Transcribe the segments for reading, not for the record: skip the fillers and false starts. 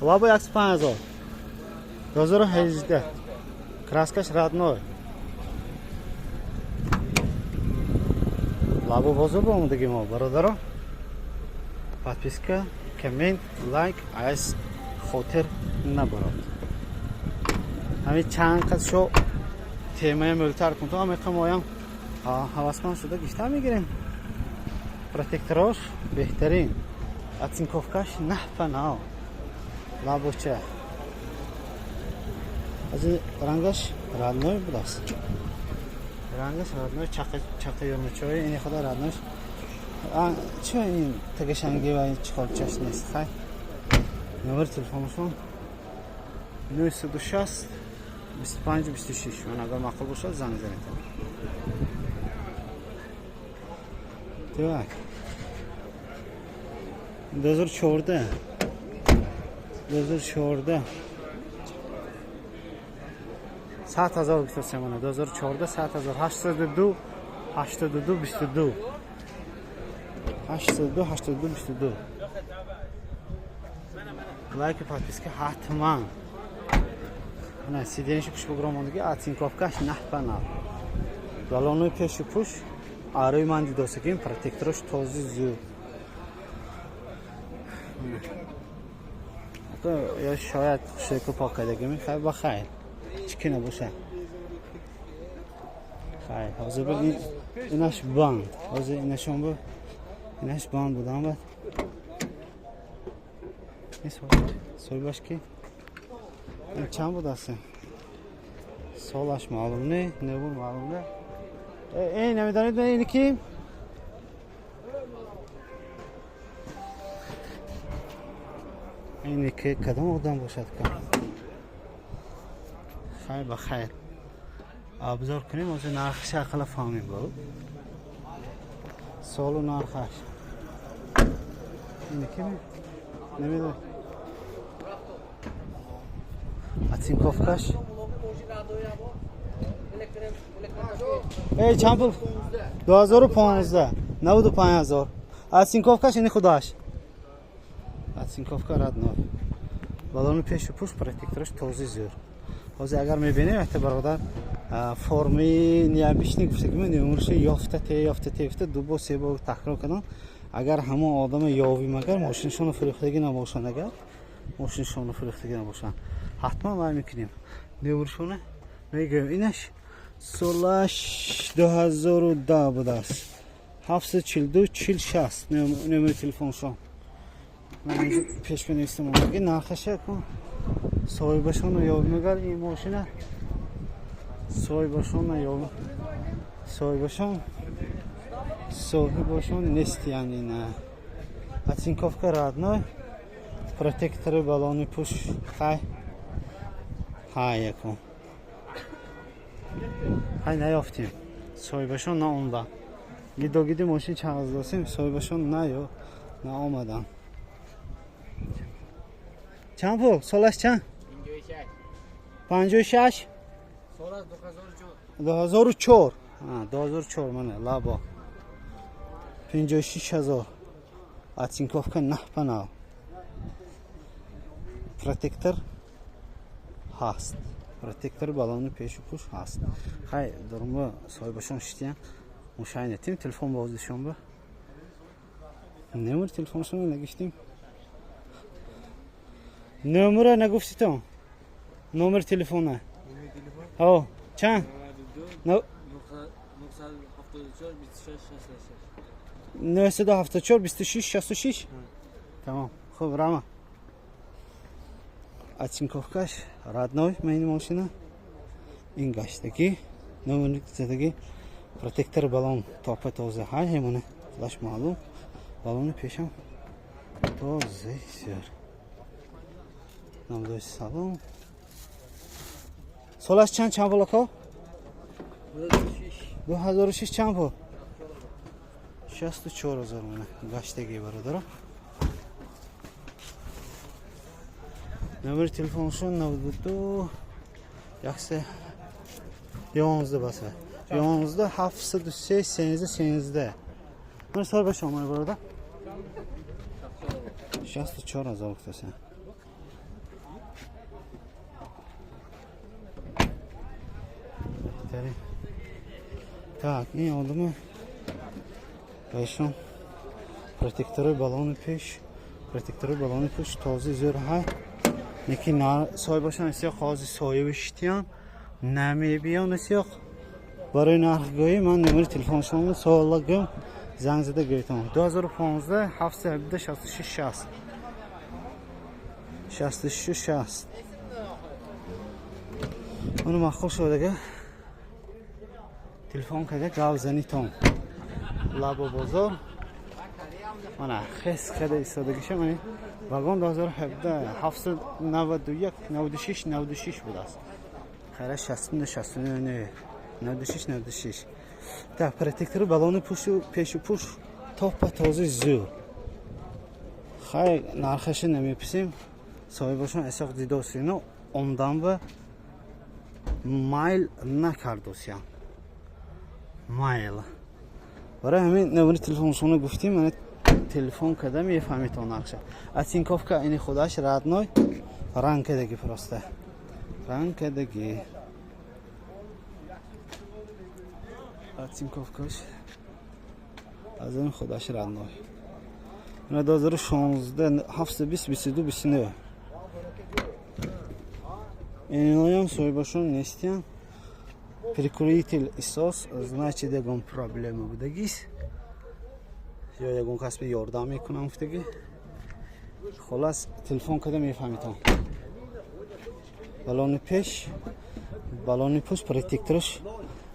Лабо 105 000. 2018. Краскаш родной. Лабо бозор ба омадагӣ мо, бародаро. Подписка, коммент, лайк аз хотир набарод. Ҳамин чанд қад шо темая мӯлтар кун, то ҳамиқа моям ҳавасманд шуда гишта мегирем. Протекторош беҳтарин. Оцинковкаш наҳпа нав. Лабоча. Аз рангаш родной будааст. Рангаш родной, чақа чақа ёрмачои ини худа родной. Чӣ ин тагашанги ва чиқолчаш нест, хай. Номери телефонашон 960 25 26. Ман агар маъқул бошад, занг занед. Так. 2014. 2014. 100 000 гуфта мана 2014 100 000 82 82 22 82 82 22. Лайки, подписка ҳатман. На сиденьши пуш бугромондагӣ, оцинковкаш наҳпа нав. Балонои пешу пуш арои ман дидосагим, протекторош този зӯр. Ё шояд хушеку пок кардагими, хай, ба хайр, чӣ ки набоша. Хайр, ҳозир ба инаш банд, ҳозир инашон бу инаш банд будам, бад соҳибаш ки ин чанд будааст, солаш маълум не, небур маълум не. Эй, намедонед ини ки? Ини ки кадом одам бошад ка? Хайр, ба хайр, обзор кунем, ҳозир нархаш ақала фаҳмем, бо солу нархаш. Ини ки намедонед? Оцинковкаш. Эй, чанд пул? 2015, 95 000. Оцинковкаш ини худаш. Оцинковка родной. Балони пешу пуш, протектораш този зӯр. Ҳозир агар мебинем, якта бародар форми необычный гуфтагим, номерша ёфта те, ёфта те, ёфта ду бор, се бор такрор кардам. Агар ҳамон одама ёвим, агар мошинашонро фурӯхтагӣ набошанд, агар мошинашонро фурӯхтагӣ набошанд, ҳатман вай мекунем. Номершона мегӯем. Инаш солаш 2010 будааст. 742 40 60 номери телефоншон. Ман инҷо пеш бинависам омадаги нархаша кун. Соҳибашонро ёбим, агар ин мошина соҳибашонро ёбим. Соҳибашон нест, яъне на. Оцинковка родной, протектори балони пуш хай. Ҳай, якун. Ҳай, наёфтем. Соҳибашон наомда. Гидогиди мошин чанд досем, соҳибашон наё наомаданд. Чанд пул? Солаш чанд? 56? 2004. 2004 мана лабо. 56 000. Оцинковка наҳпа нав. Протектор ҳаст. Протектор балони пешу пуш ҳаст. Хай, дорумба соҳибашон шитиян. Мушайнетим телефон бозишон ба. Номер телефоншон нагиштим. Номера нагуфтитон? Номер телефона. Ҳо, чанд? 974 26 66. 974 26 66. Тамом. Хуб, рама. Оцинковкаш родной мани мошина. Ин гаштагӣ, номер задагӣ, протектор балон топа тоза ҳай ҳемона. Худаш маълум. Балони пешам тоза зӯр. Намдои салом. Солаш чанд, чанд пул, ако? 2006 чанд пул? 64 000 мана гаштагӣ, бародаро. Номери телефоншон 92 111 баса. 11 703 13 13. Ман соҳибашон мана, бародар. 64 000 гуфтасан. Беҳтарин. Так, ин одама баишон протекторои балони пеш, протекторои балони пеш тоза зӯр ҳай. Лекин соҳибашон исёқ ҳозир соҳиби шитиян намебиён исёқ. Барои нархгӯӣ ман номери телефоншонро суола гӯм, занг зада гӯйтон. 2015 717 66 60 66 60. Ону маъқул шудага телефон карда гап занитон. Лабо бозор мана хес карда истодагиша. Мани вагон 2017 791 96 96 будааст. Хайра, 69 69 96 96. Так, протектори балони пушу пешу пуш топа тоза зӯр. Хай, нархаша намеписем, соҳибашон эсоқ дидосино омдан ба майл накардосиям майл. Барои ҳамин номери телефоншонро гуфтем, мана телефон карда мефаҳмед он нархша. Оцинковка ини худаш родной, ранг кадаги, просто ранг кадаги. Оцинковкаш аз ин худаш родной. 2016 720 22 29. Иноям соҳибашон нестиян. Прикуритель исос, значит, ягон проблема будагис ё ягон касби ёрдам мекунам гуфтаги. Холас, телефон карда мефаҳмитон. Балони пеш, балони пушт, протектораш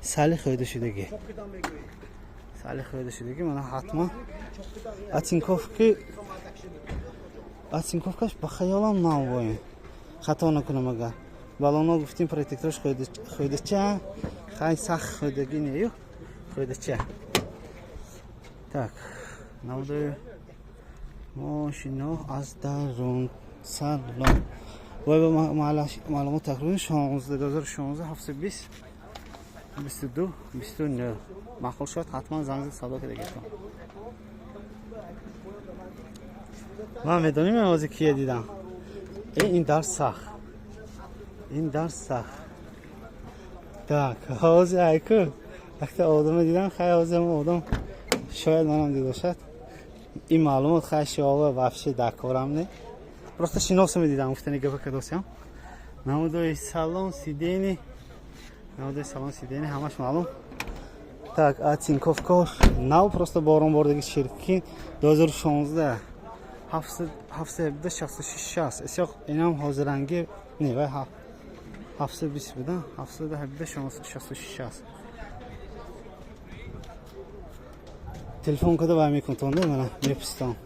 сали хӯрда шудагӣ, сали хӯрда шудагӣ. Мана ҳатман оцинковки, оцинковкаш ба хаёлам нав, хато накунам агар. Балоно гуфтим, протектораш хӯрдача, хай, сахт хӯрдагӣ нею, хӯрдача. Так, наводаи мошино аз дарун салон. Вой, ба маълумот тақрибан 16 2016 720 22 29. Маъқул шуд, ҳатман занг зад, савдо карда гиртон. Ман медоним, ҳозир кия дидам. Ин дар сахт, ин дар сахт. Так, ҳозир айку якта одама дидам. Хай, ҳозир одам шояд манам дидошад. Ин маълумот хай шиова вообще дар корам не, просто шиносаме дидам, гуфтани гапа кадосиам. Намудои салон сидени, намудои салон сидени ҳамаш маълум. Так, оцинковкош нав, просто борон бордаги ширкин. 2016 717 66 60 исёқ. Инам ҳозиранги не, вай 720 буда, 717 66 60. Телефон када вай мекунтон, мана мепистон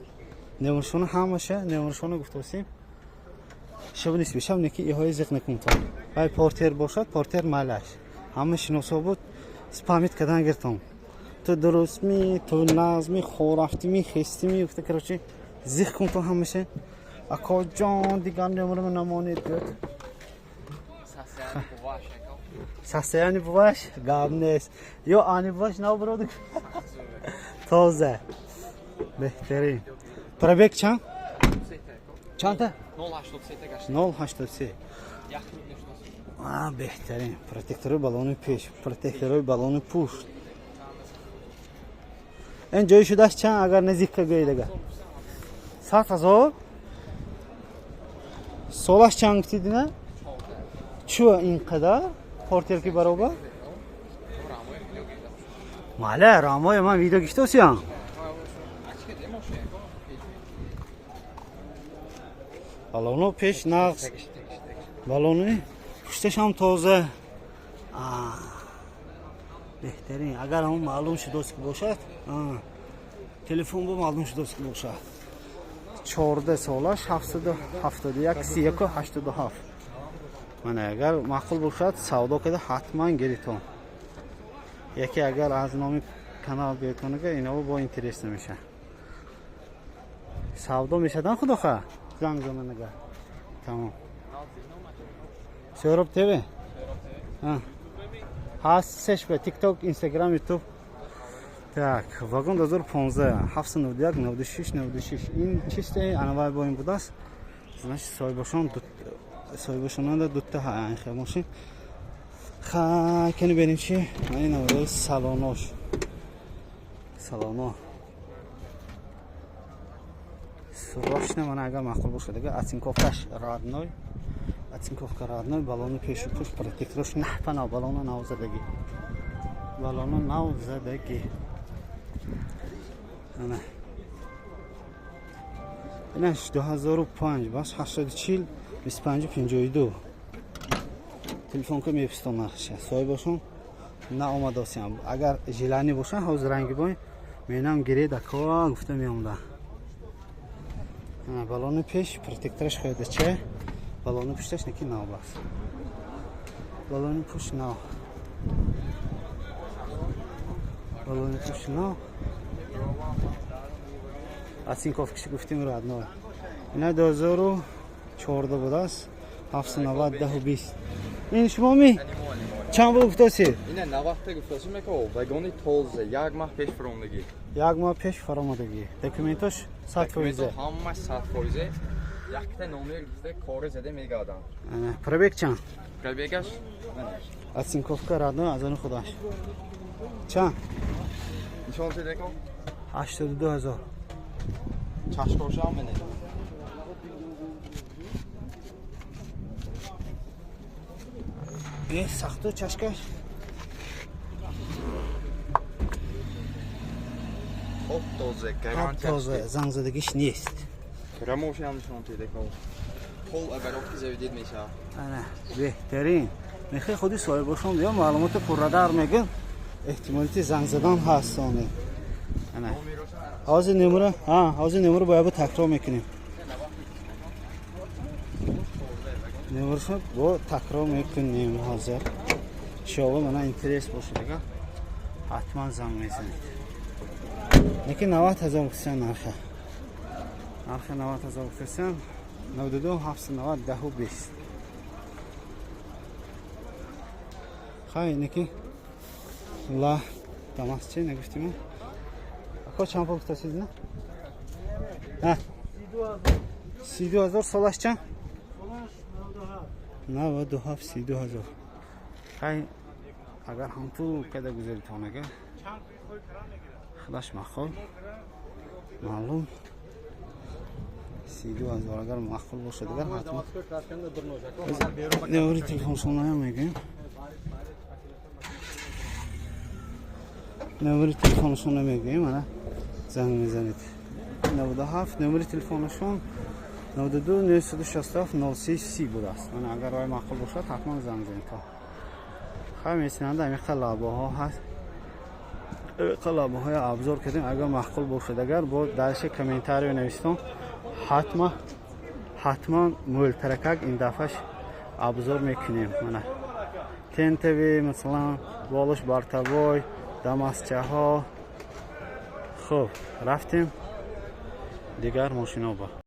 немуршона, ҳамаша немуршона гуфтосем. Шаб нисби шаб неки иҳои зиқ накунтон. Вай портер бошад, портер малаш ҳама шиносо буд, спамит кардан гиртон. Ту дурустми, ту назми, хорафтими, хестими гуфта, короче, зиқ кунтон ҳамаша. Акоҷон, дигар немурма намонед гӯд. Состояние буваш гап нест ё ани буваш наоборот тоза, беҳтарин. Пробег чанд, чанда? 0,83. Беҳтарин. Протекторои балони пеш, протекторои балони пушт. Ин ҷои шудаш чанд, агар наздикка гӯед? Агар 100 000. Солаш чанд гуфтидина? Чӯ ин қадар портер ки баробар мале рамоя ман видео гиштосиям. Балоно пеш нағз, балони пушташам тоза, беҳтарин. Агар ҳамон маълум шудост ки бошад, телефон бо маълум шудост ки бошад. 14 солаш, 771 31 87. Мана, агар маъқул бошад, савдо карда ҳатман гиритон. Яке агар аз номи канал гиритонага, инаво бо интерес намеша. Савдо мешадан, худоха занг зананага. Тамом. Сёроб ТВ ҳаст, сешба Тикток, Инстаграм, Ютуб. Так, вагон 2015 791 96 96. Ин чисте анавай бо ин будааст, значит, соҳибашон, соҳибашонанда дута ҳа мошин. Хай, кани бинем чи? Ман ин салонош. Салоно. Срочно мана агар маъқул бошад, дага оцинковкаш родной. Оцинковка родной, баллони пешу пушт, протекторош нахпа нав, баллона нав задагӣ. Баллона нав задагӣ. Ана. Инаш 2005 бас 840 25 52. Телефон ка мефистон нархша. Соҳибашон наомадосиям. Агар желание бошад, ҳозир ранги бой менам гире дако гуфта меомда. Баллони пеш протектораш хоядача, баллони пушташ неки нав бас. Баллони пушт нав. Баллони пушт нав. Оцинковкаши гуфтем родной. Ина 2014 будааст. 790 10 20. Ин шумо ми? Чанд буд гуфтосед? Ина 90 гуфтосем, яко вагони тоза, як маҳ пеш фаромадагӣ. Як моҳ пеш фаромадагӣ. Документош 100%. Ҳамаш 100%. Якта номер гирифта кори зада мегардам. Ана, пробег чанд? Пробегаш Оцинковка родной аз они худаш. Чанд? Нишон деко? 82 ҳазор. Чашкошам мене. Сахту чашкаш. Хоп тоза, гарантия. Тоза, занг задагиш нест. Рамошам нишон деко. Пол оборотки заведид меша. Ана, беҳтарин. Мехоҳи худи соҳибошон биё маълумоти пуррадар мегӯн. Эҳтимолияти занг задан ҳаст оне. Ана. Ҳозир номера, ҳа, ҳозир номера бояд такрор мекунем. Номерашо бо такрор мекунем ҳозир. Иншоалло мана интерес бошад ага ҳатман занг мезанед. Лекин 90 ҳазор гуфтан нарха. Нарха 90 ҳазор гуфтан 92 790 10 20. Хай, неки ла Дамас чи нагуфтим? Ако чанд пул гуфтасид на? Ҳа? 32 ҳазор солаш чанд? 97 32 ҳазор. Хай, агар ҳамту када гузаритон ага худаш маъқул маълум 32 ҳазор агар маъқул бошад агар ҳатман номери телефоншонаям мегӯем. Номери телефонашон мегӯем, ана занг мезанед. 97 номери телефонашон 92 967 03 30 будааст. Ана агар рой маъқул бошад ҳатман занг занед. Хай месинанда амиқа лабоҳо ҳаст. Амиқа лабоҳои абзор кардем. Агар маъқул бошад агар бо дальше комментарио нависитон ҳатман мӯлтаракак ин дафъаш абзор мекунем. Мана тентави масалан болош бартовой дамасчаҳо. Хуб, рафтем дигар мошино ба.